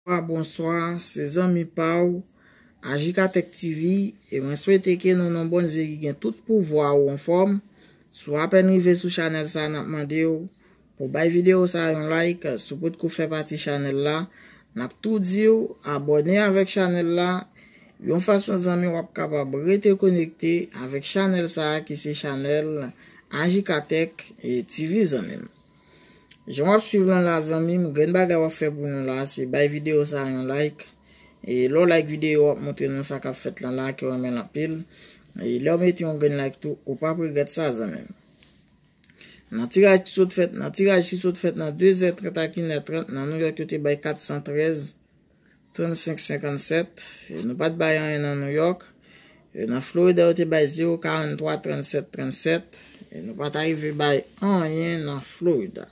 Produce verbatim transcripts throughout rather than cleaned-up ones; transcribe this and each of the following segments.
Bonswa, bonswa, se zanmi pa w, Ajikatèk T V, e mwen swete ke nan non Bondye ki gen tout pouvwa ou anfòm. Si w apèn rive sou chanèl sa, n ap mande w pou bay videyo sa yon like. Si w potko fè pati chanèl la, n ap tou di w abòne avèk chanèl la. Yon fason zanmi w ap kapab rete konekte avèk chanèl sa ki se chanèl Ajikatèk T V zanmi m. Jan w ap swiv lan la zanmi m, grenn bagay w ap fè pou nou la, se bay videyo sa yon like. E lè w like videyo, w ap montre nou sa k ap fèt lan la, ke w renmen l anpil. E lè w mete yon grenn like tou, ou p ap regrèt sa zanmi m. Nan tiraj ki sot fèt, nan tiraj ki sot fèt nan de zè trant ak inè trant, nan Nouyòk yo te bay kat san trèz, trannsenk senkannsèt. E nou pa t bay anyen nan Nouyòk. E nan Florida, yo te bay zewo karanntwa trannsèt trannsèt. E nou pa t arive bay anyen nan Florida.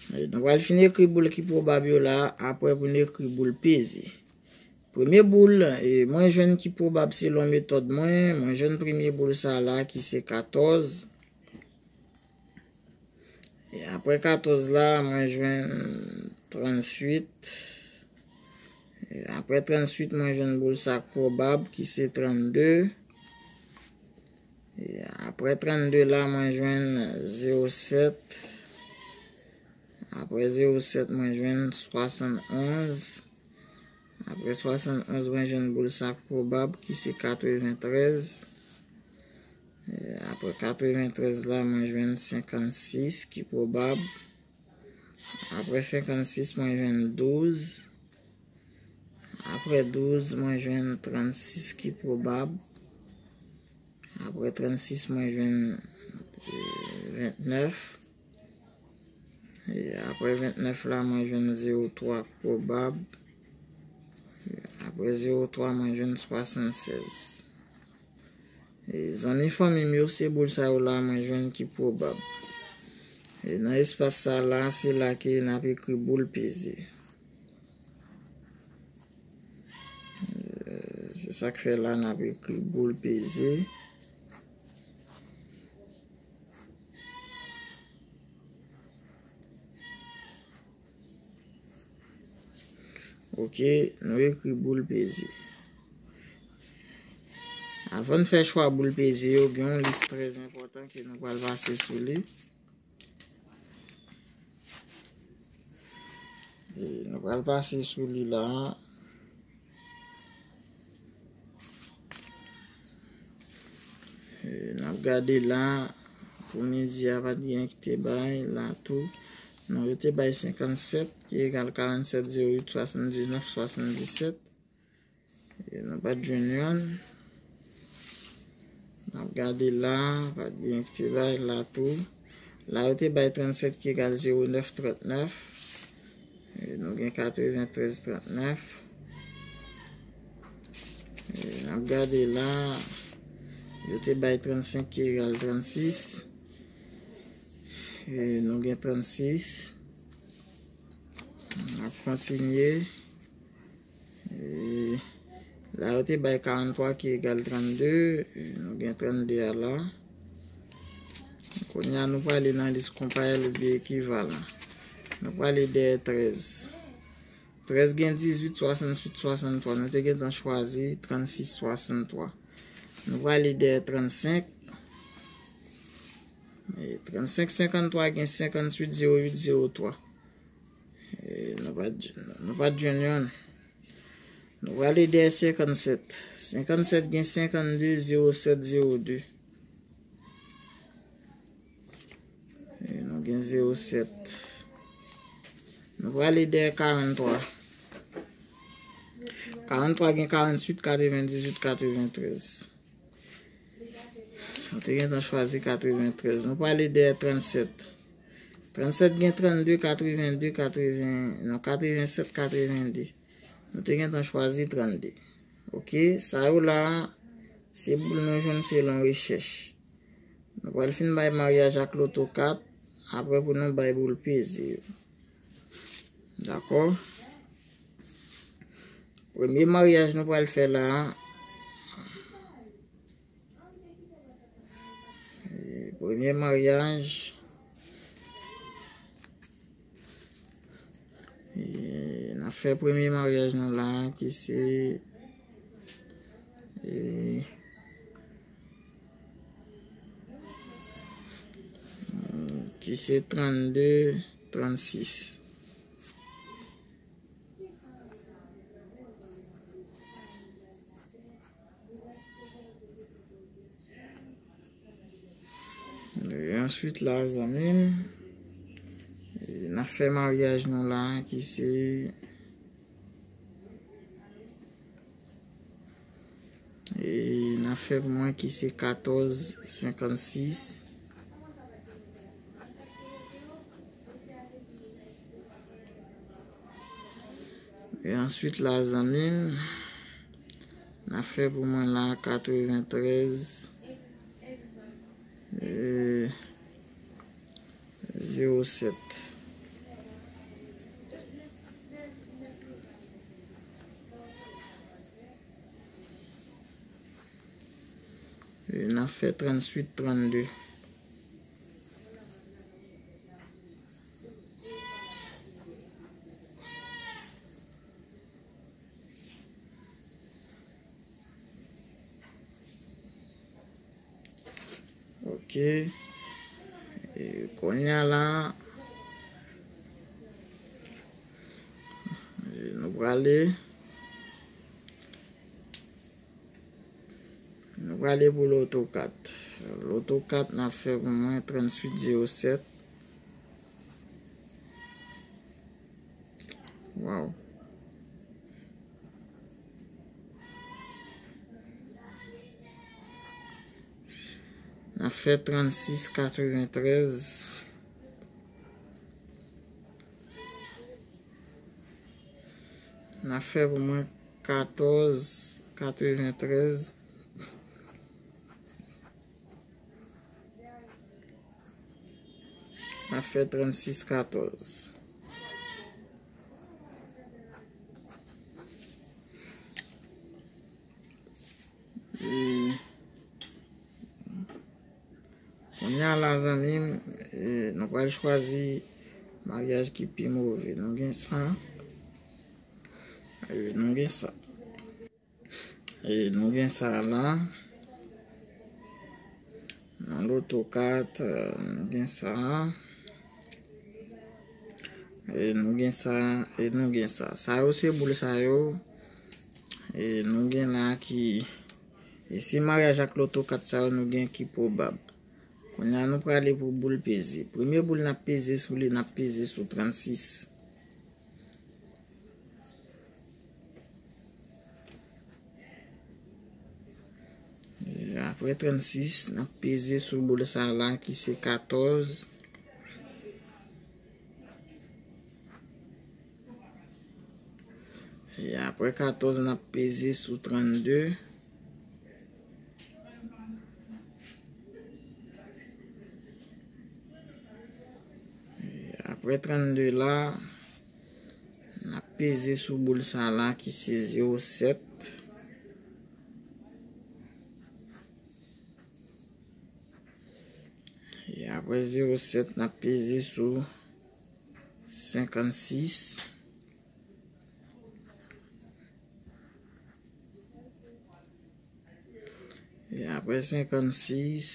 E nou pral fin ekri boul ki pwobab yo la, apre pou n ekri boul peze. Premye boul, e, mwen jwenn ki pwobab selon metòd mwen, mwen jwenn premye boul sa la ki se katòz. E apre katòz la, mwen jwenn tranntuit. E apre tranntuit, mwen jwenn boul sa k pwobab, ki se trannde. E apre trannde la, mwen jwenn zewo sèt. Apre zewo sèt, mwen jwenn swasannonz. Apre swasannonz, mwen jwenn boul sa k pwobab, ki se katreventrèz. E apre katreventrèz la, mwen jwenn senkannsis ki pwobab. Apre senkannsis, mwen jwenn douz. Apre douz, mwen jwenn trannsis ki pwobab. Apre trannsis, mwen jwenn, e, ventnèf. E apre ventnèf la, mwen jwenn zewo twa pwobab. Apre zewo twa, mwen jwenn swasannsèz. E zanmi fanmi m yo, se boul sa yo la, mwen jwenn ki pwobab. E nan espas sa la, se la ke n ap ekri boul peze. E se sa k fè la, n ap ekri boul peze. Ok, nou ekri boul peze. Avan n fè chwa boul peze yo, gen yon lis trè enpòtan ke nou pral pase sou li. E nou pral pase sou li la. E n ap gade la, pou midi a pa t gen ki te bay la tou. Non, yo te bay senkannsèt, ki egal karannsèt zewo uit swasanndiznèf swasanndisèt. E nou pa t jwenn yonn. N ap gade la, pa t gen ki te bay la tou. La, yo te bay trannsèt ki egal zewo nèf trannèf. E nou gen katreventrèz trannèf. E n ap gade la, yo te bay trannsenk ki egal trannsis. E nou gen trannsis. N ap kontinye. E la, yo te bay karanntwa ki egal trannde. E nou gen trannde a la. Kounye a, nou prale nan lis konparèl oubyen ekivalan. Nou prale dèyè trèz. Trèz gen dizuit, swasanntuit, swasanntwa. Nou te gentan chwazi trannsis, swasanntwa. Nou prale dèyè trannsenk. E trannsenk, senkanntwa gen senkantuit, zewo uit, zewo twa. E nou pa t, nou pa t jwenn yonn. Nou prale dèyè senkannsèt. Senkannsèt gen senkannde, zewo sèt, zewo de. E nou gen zewo sèt. Nou prale dèyè karanntwa. Karanntwa gen karantuit, katrevendizuit, katreventrèz. Nou te gentan chwazi katreventrèz. Nou prale dèyè trannsèt. Trannsèt gen trannde, katrevende, katreven, non, katrevensèt, katrevende. Nou te gentan chwazi trannde. Ok, sa yo la, se boul nou jwenn selon rechèch. Nou pral fin bay maryaj ak loto kat, apre pou nou bay boul peze yo. Dakò? Premye maryaj nou pral fè la a. E, premye maryaj. E, n N ap fè premye maryaj nou la, ki se, e, ki se trannde, trannsis. E answit la, zanmi m, e, n ap fè maryaj nou la, ki se, e, n ap fè pou mwen, ki se katòz senkannsis. E answit la, zanmi m, n ap fè pou mwen la, katreventrèz, e, zewo sèt. E n ap fè trannwit, trannde. Ok. E kounye a la, e nou prale, nou prale pou loto kat. Loto kat n ap fè pou mwen trannwit zewo sèt. Waw. N ap fè trannsis katreventrèz. N ap fè pou mwen katòz katreventrèz. N ap fè trannsis katòz. E kounye a la, zanmi m, e nou pral chwazi maryaj ki pi move. Nou gen sa. E nou gen sa. E nou gen sa la. Nan loto kat, e, nou gen sa. E nou gen sa, e nou gen sa. Sa yo se boul sa yo. E nou gen la ki, e se maryaj ak loto kat sa yo nou gen ki pwobab. Kounye a nou prale pou boul peze. Premye boul n ap peze sou li, n ap peze sou trannsis. E apre trannsis, n ap peze sou boul sa la ki se katòz. E apre katòz, n ap peze sou trannde. E apre trannde la, n ap peze sou boul sa la ki se zewo sèt. E apre zewo sèt, n ap peze sou senkannsis. E apre senkannsis,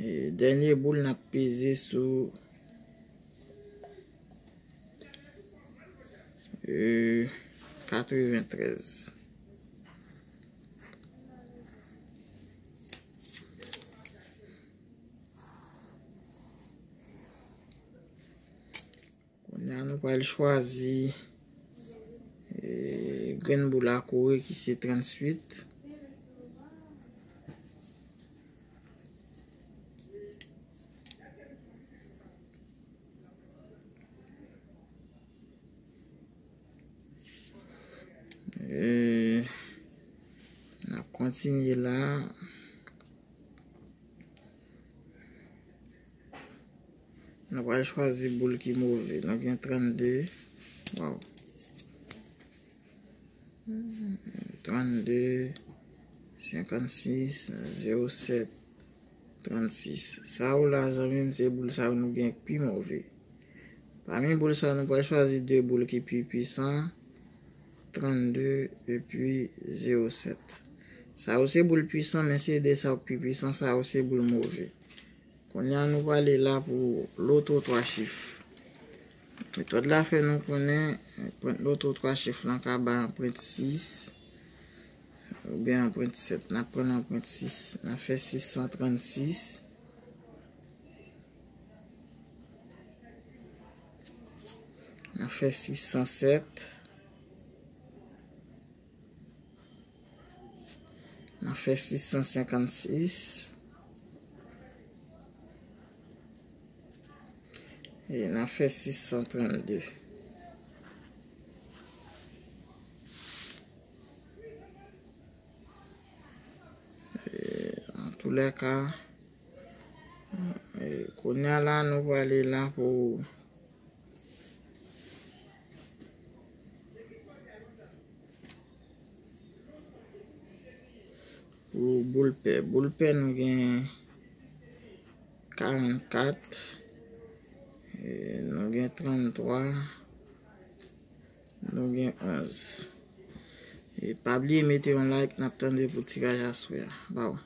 e dènye boul n ap peze sou, e, katreventrèz. Kounye a nou pral chwazi, e, grenn boul a kore ki se trannwit. E n ap kontinye la. Nou pral chwazi boul ki move. Nou gen trannde. Waw. Trannde, senkannsis, zewo sèt, trannsis. Sa yo la, zanmi m, se boul sa yo nou gen ki pi move. Pami boul sa, nou pral chwazi de boul ki pi pwisan, trannde epi zewo sèt. Sa yo se boul pwisan, men se de sa yo ki pi pwisan, sa yo se boul move. Kounye a, nou prale la pou loto twa chif. Metòd la fè nou konnen, pwent loto twa chif lan ka bay anprent sis oubyen anprent sèt. N ap pran anprent sis. N ap fè sis san trannsis. N ap fè sis san sèt. N ap fè sis san senkannsis. E n ap fè sis san trannde. E, antoulèka, e, kounye a la, nou prale la pou Pou boul pè. Boul pè nou gen karannkat, e, nou gen tranntwa, nou gen onz. E pa bliye mete yon like, n ap tande pou tiraj aswè a. Baw.